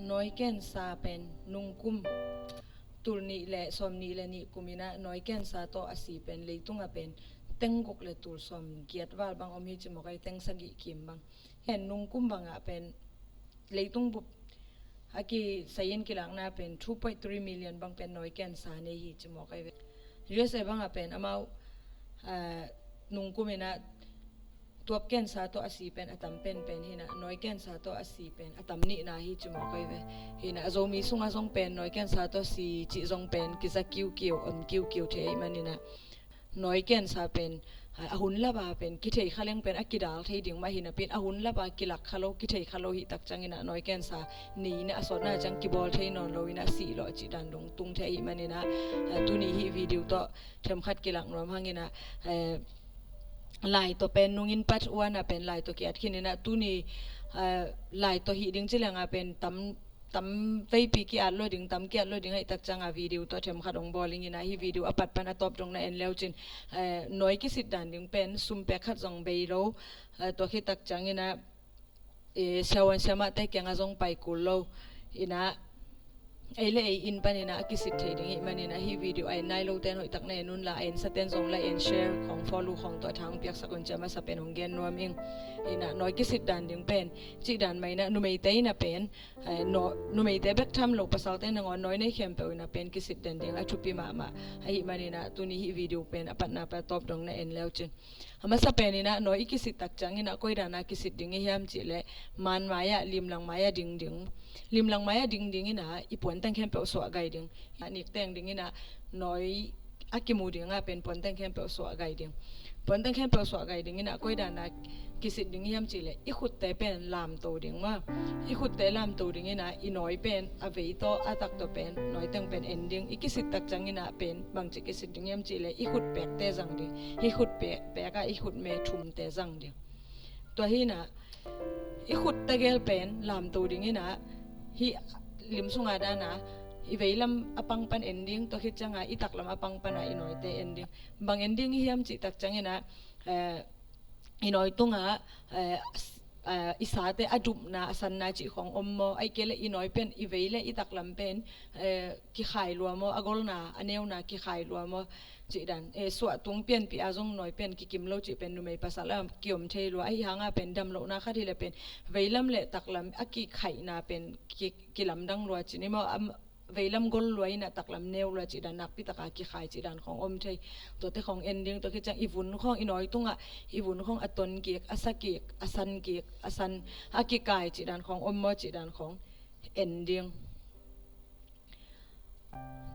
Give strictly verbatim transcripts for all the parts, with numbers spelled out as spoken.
Nawi cancer pen nungkum tul nih le sawm nih le nih kum in ah nawi cancer tawh a si pen leitungah pen teng guk le tul sawm giat val bang om hi ci mawk ai, teng sagih kim bang. Hen nungkum bangah pen leitung bup a kisai in kilakna pen two point three million bang pen nawi cancer nei hi ci mawk ai ve. U S A bangah pen amau, ah, nungkum in ah tuap cancer tawh a si pen a tam penpen hi in ah nawi cancer tawh a si pen a tam nihna hi ci mawk ai ve. Hi in ah Zomi sungah zong pen nawi cancer tawh si cih zong pen kiza kiukiu, om kiukiu thei ahih manin ah nawi cancer pen, ah, a hun lapa pen kithei kha leng pen a kidal thei ding mah hi napi in a hun lapa kilak kha lo, kithei kha lo hi tak ciangin ah nawi cancer nei in ah a sawtna ciang kibawl thei nawn lo in ah sih lawh cih dan dong tung thei ahih manin ah, ah, tuni hih video tawh themkhat kilak nuam hangin ah, eh, lai tawh pen nungin part one ah pen lai tawh ki-at khin in ah tuni, eh, lai tawh hih ding ci leng ah pen tam, tam veipi ki-at lo ding, tam ki-at lo ding ahih tak ciang ah video tawh themkhat hong bawl ing in ah hih video a pat pan a tawp dong na en le uh cin, eh, nawi kisit dan ding pen sum pek khat zong bei lo, eh, tua khit tak ciangin ah, eh, siavuan siamahte kiangah zong pai kul lo in ah ei le ei inn panin ah a kisit thei ding ahih manin ah hih video a en nai lote in hoih tak na en un la, a ensaten zong like and share khawng, follow khawng tawh tha hong piaksak un ci a masa pen hong gen nuam ing. In ah nawi kisit dan ding pen cih dan mah in ah numeite in ah pen, eh, naw-, numeite bek tham lo pasalte nangawn nawi nei khempeuh in ah pen kisit den ding a thupi mahmah ahih manin ah tuni hih video pen a patna pan a tawp dong na en le uh cin. A masa pen in ah nawi i kisit tak ciangin ah koi dan a kisit ding i hiam cih leh man mai-ah, limlang mai-ah ding ding. Limlang mai-ah ding ding in ah i puanteng khempeuh suah gai ding. A nik teng ding in ah nawi a kimu ding ah pen puanteng khempeuh suah gai ding. Puanteng khempeuh suah gai ding in ah koi dan a kisit ding i hiam cih leh i khutte pen lamto ding maw. I khutte lamto ding in ah i nawi pen a vei tawh a tak tawh pen nawi teng pen en ding. I kisit tak ciangin ah pen bangci kisit ding hiam cih leh i khut pekte zang ding. I khut pek, pek ah i khutme thumte zang ding. Tua hi in ah i khut tegel pen lamto ding in ah hih lim sungah dan ah i veilam a pang pan en ding, tua khit ciang ah i taklam a pang pan ah i nawite en ding. Bang en ding i hiam cih tak ciangin ah, eh, i nawi tungah, eh, s-, eh, i sate a dupna, a sanna cih khawng om maw? Ahih kei leh i nawi pen i vei le i taklam pen, eh, kikhai lua maw? A golna, a neuna kikhai lua maw? Cih dan, eh, suahtung pianpih a zong nawi pen kikim lo cih pen numei pasal a kiom thei lua. Ahi hangah pen damlohna khat hi leh pen veilam le taklam a kikhaihna pen ki, kilamdang lua cih ni maw? Am, veilam gol lua in ah taklam neu lua cih dan, nakpi taka kikhai cih dan khawng om thei. Tuate khawng en ding, tua khit ciang i vun khawng, i nawi tungah i vun khawng a ton kik, a sa kik, a san kik, a san, a kikai cih dan khawng om maw cih dan khawng en ding.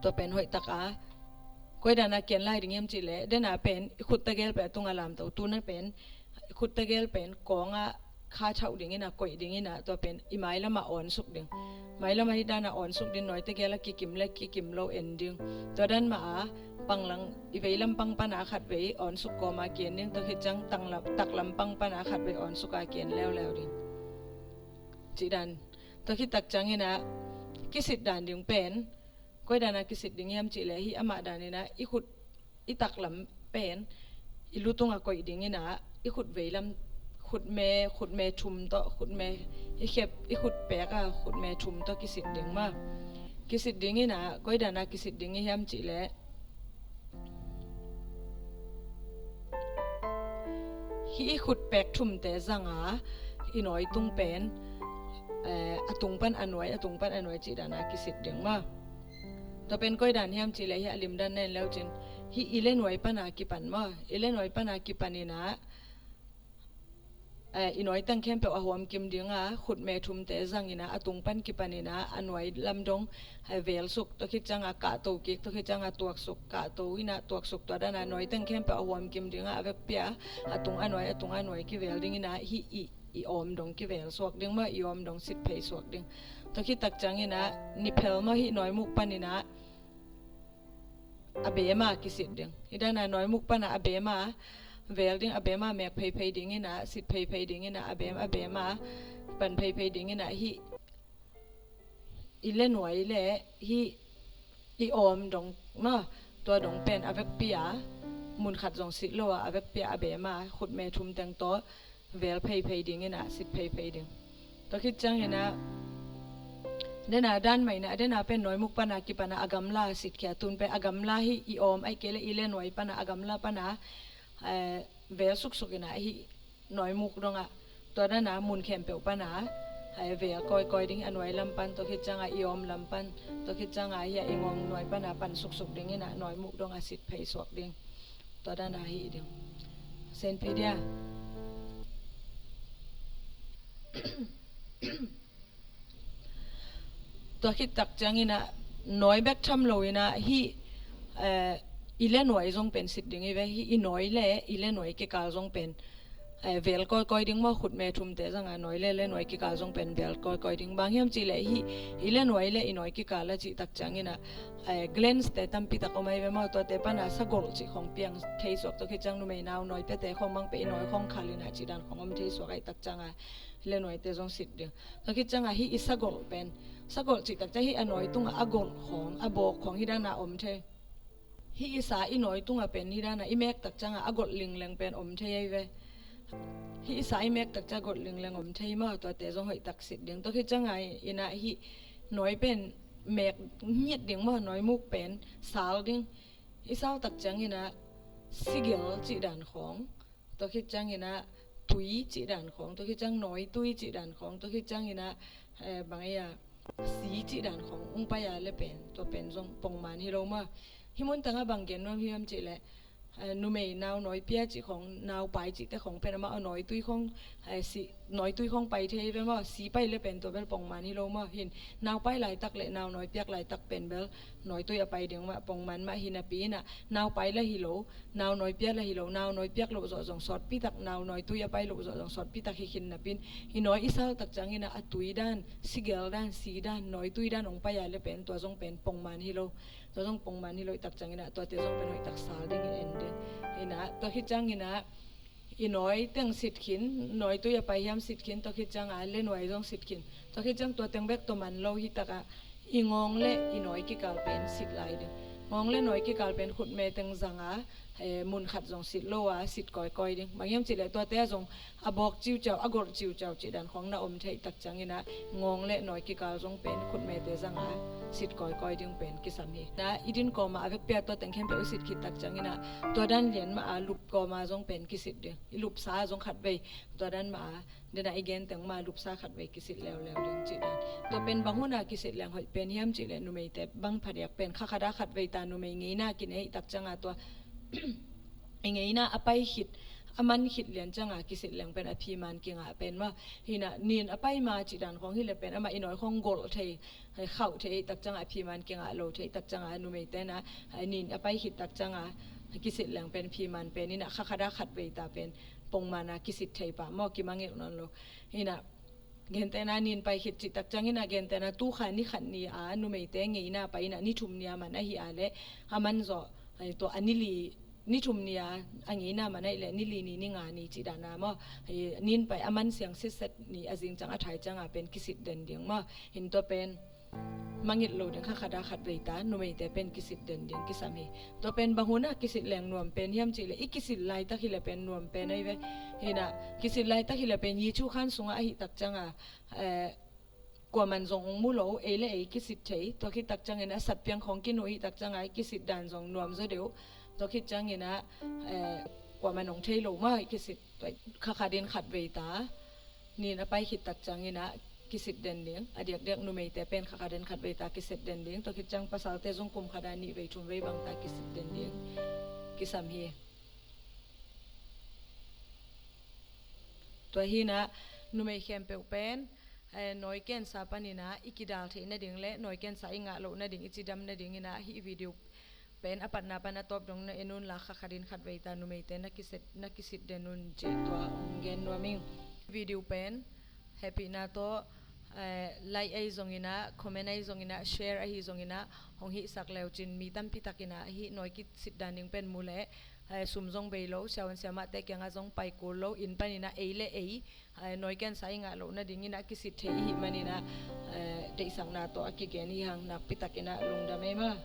Tua pen hoih taka koi dan a kian lai ding hiam cih leh, den a pen i khut tegel pen a tungah lamto, tu na pen i khut tegel pen kawngah kha thauh ding in ah, koih ding in ah, tua pen i mailam ah awnsuk ding. Mailam ah hih dan a awnsuk ding, nawi tegel a kikim le kikim lo en ding. Tua dan mah a panglang, i veilam pang pan a khatvei awnsuk kawm a kian ding, tua khit ciang tanglam, taklam pang pan a khatvei awnsuk a kian leuleu ding. Cih dan. Tua khit tak ciangin ah kisit dan ding pen koi dan a kisit ding hiam cih leh hih amah dan in ah i khut, i taklam pen i lu tungah koih ding in ah i khut veilam, khutme, khutme thum tawh, khutme, i khep, i khut pek ah khutme thum tawh kisit ding maw. Kisit ding in ah koi dan a kisit ding i hiam cih leh hih i khut pek thumte zang a i nawi tung pen, eh, a tung pan a nuai, a tung pan a nuai cih dan a kisit ding maw. Tua pen koi dan hiam cih leh hih a lim dan na en le uh cin, hih i le nuai pan a kipan maw. I le nuai pan a kipan in ah, eh, i nawi teng khempeuh a huam kim ding a, khutme thumte zang in ah a tung pan kipan in ah a nuai lam dong, eh, velsuk, tua khit ciang ah kahto kik, tua khit ciang ah tuaksuk, kahto in ah tuaksuk, tua dan a nawi teng khempeuh a huam kim ding a, a vekpi a a tung a nuai, a tung a nuai kivel ding in ah hih i, i awm dong kivel suak ding maw, i awm dong sitphei suak ding. Tua khit tak ciangin ah niphel maw, hih nawimuk pan in ah a beem a kisit ding. Hih dan a nawimuk pan a a beem a vel ding, a beem a mek pheiphei ding in ah, sit pheiphei ding in ah, a beem, a beem a pan pheiphei ding in ah, hih i le nuai le hih i awm dong maw, tua dong pen a vekpi a mun khat zong sit lo a, a vekpi a a beem a khutme thum teng tawh vel pheiphei ding in ah, sit pheiphei ding. Tua khit ciangin ah Dena dan mah ina, dena pen nawimuk pana kipana a gamla sitkhia, tun pen a gamla hi i awm, ai kei le i le nuai pana a gamla pana, eh, vel suksuk ina hi nawimuk dongah, tua dana mun khempeuh pana, eh, vel kawikawi ding, a nuai lam pan, tua khit cianga i awm lam pan, tua khit cianga hi a i ngawng nuai pana pan suksuk ding ina nawimuk donga sit phei suak ding. Tua dana hi ding. Senpi dia. Tua khit tak ciangina nawi bek tham lo ina hi, eh, i le nuai zong pen sit ding i ve, hi i nawi le i le nuai kikal zong pen, eh, vel kawikawi ding maw, khutme thumte zanga nawi le le nuai kikal zong pen vel kawikawi ding. Bang hiam cih leh hi i le nuai le i nawi kikal a cih tak ciangina, eh, glands te tampi tak om ai ve maw, tuate pana sagolh cih khong piang thei suak, tua khit ciang numei nau nawi piate khong mang pe i nawi khong khal ina cih dan khong om thei suak ai tak cianga le nuaite zong sit ding. Tua khit cianga hi i sagolh pen, sagolh cih tak ciang hi a nawi tunga a golh khong, a bawk khong hi dana om thei. Hi i sa i nawi tunga pen hi dana i mek tak cianga a golh lingleng pen om thei ai ve. Hi i sa i mek tak ciang a golh lingleng om thei maw, tuate zong hoih tak sit ding. Tua khit cianga ina hi nawi pen mek ngiat ding maw, nawimuk pen sal ding. I sal tak ciangina sigel cih dan khong, tua khit ciangina tui cih dan khong, tua khit ciang nawitui cih dan khong, tua khit ciangina, eh, bang ei a, si cih dan khong ung pai a le pen, tua pen zong pongman hi lo maw. Hi mun tanga bang gen nuam hiam cih leh, eh, numei nau nawi pia cih khong, nau pai cihte khong pen amah a nawitui khong, eh, si, nawitui khong pai thei ve maw, si pai le pen tua bel pongman hi lo maw. Hin nau pai laitak le nau nawi piak laitak pen bel nawitui a pai ding mah, pongman mah hi napi ina, nau pai la hi lo, nau nawi pia la hi lo, nau nawi piak loh zawh zong sawtpi tak, nau nawitui a pai loh zawh zong sawtpi tak hi khin napin, i nawi i sal tak ciangina a tui dan, sigel dan, si dan, nawitui dan ong pai a le pen tua zong pen pongman hi lo. Tua zong pongman hi lo i tak ciangina tuate zong pen hoih tak sal ding i en ding. Ina, tua khit ciangina i nawi teng sit khin, nawitui a pai hiam sit khin, tua khit cianga le nuai zong sit khin. Tua khit ciang tua teng bek tua man lo hi taka i ngawng le i nawi kikal pen sit lai ding. Ngawng le nawi kikal pen khutme teng zanga, eh, mun khat zong sit lo a, sit kawikawi ding. Bang hiam cih leh tuate a zong a bawk ciuciau, a golh ciuciau cih dan khong na om thei tak ciangina ngawng le nawi kikal zong pen khutmete zanga sit kawikawi ding pen kisam hi. Na i din kawma a vekpi a tua teng khempeuh i sit khit tak ciangina tua dan lian mah a lup kawma zong pen kisit ding. I lupsa zong khatvei tua dan mah a, dena i gen teng mah a lupsa khatvei kisit leuleu ding cih dan. Tua pen bang huna kisit leng hoih pen hiam cih leh numeite bang phadiak pen kha khata khatvei ta numei ngeina kinei tak cianga tua i ngeina a pai khit, a man khit lian cianga kisit leng pen a phiman kingah pen maw. Hina nin a pai ma cih dan khong hi le pen amah i nawi khong golh thei, khauh thei tak cianga a phiman kingah lo thei tak cianga numeite na, nin a pai khit tak cianga kisit leng pen phiman pen ina kha khata khatvei ta pen pongmana kisit thei pah maw, kimangilh nawn lo. Ina gentehna nin pai khit cih tak ciangina gentehna tu kha ni khat ni a numeite ngeina pai ina ni thum ni a man ahi a le a man zawh, eh, tua a ni li, ni thum ni a, a ngeina man ahi le ni li ni, ni nga ni cih dana maw, eh, nin pai a man siang sitset ni a zing ciang a thai cianga pen kisit den ding maw. Hin tua pen mangilh lo ding kha khata khatvei ta numeite pen kisit den ding kisam hi. Tua pen bang huna kisit leng nuam pen hiam cih leh i kisit laitak hi le pen nuam pen ahi ve. Hina kisit laitak hi le pen Jesu khan sungah ahi tak cianga, eh, kuaman zong ong mu lo, ei le ei kisit thei. Tua khit tak ciangin a satpiang khong kinu hi tak cianga i kisit dan zong nuam zaw deuh. Tua khit ciangina, eh, kuaman ong thei lo mah i kisit, tua kha khatin khatvei ta. Nin a pai khit tak ciangina kisit den ding. A diakdiak numeite pen kha khatin khatvei ta kisit den ding. Tua khit ciang pasalte zong kum khata nihvei thumvei bang ta kisit den ding kisam hi. Tua hina numei khempeuh pen, eh, nawi kensa panina i kidal theih nading le nawi kensa i ngah loh nading, i cidam nadingina hih video pen a patna pan a tawp dong na en un la kha khatin khatvei ta numeite na kisit, na kisit den un cih tua ong gen nuam ing. Video pen hehpihna tawh, eh, like ahi zongina, comment ahi zongina, share ahi zongina hong hihsak leucin mi tampi takina hih nawi kisit dan ding pen mu leh, eh, sum zong bei lo, siavuan siamahte kiangah zong pai kul lo, inn panina ei le ei, eh, nawi kensa i ngah loh nadingina kisit thei i hih manina, eh, deihsakna tawh a kigen hi hang. Nakpi takina lungdam ei maw.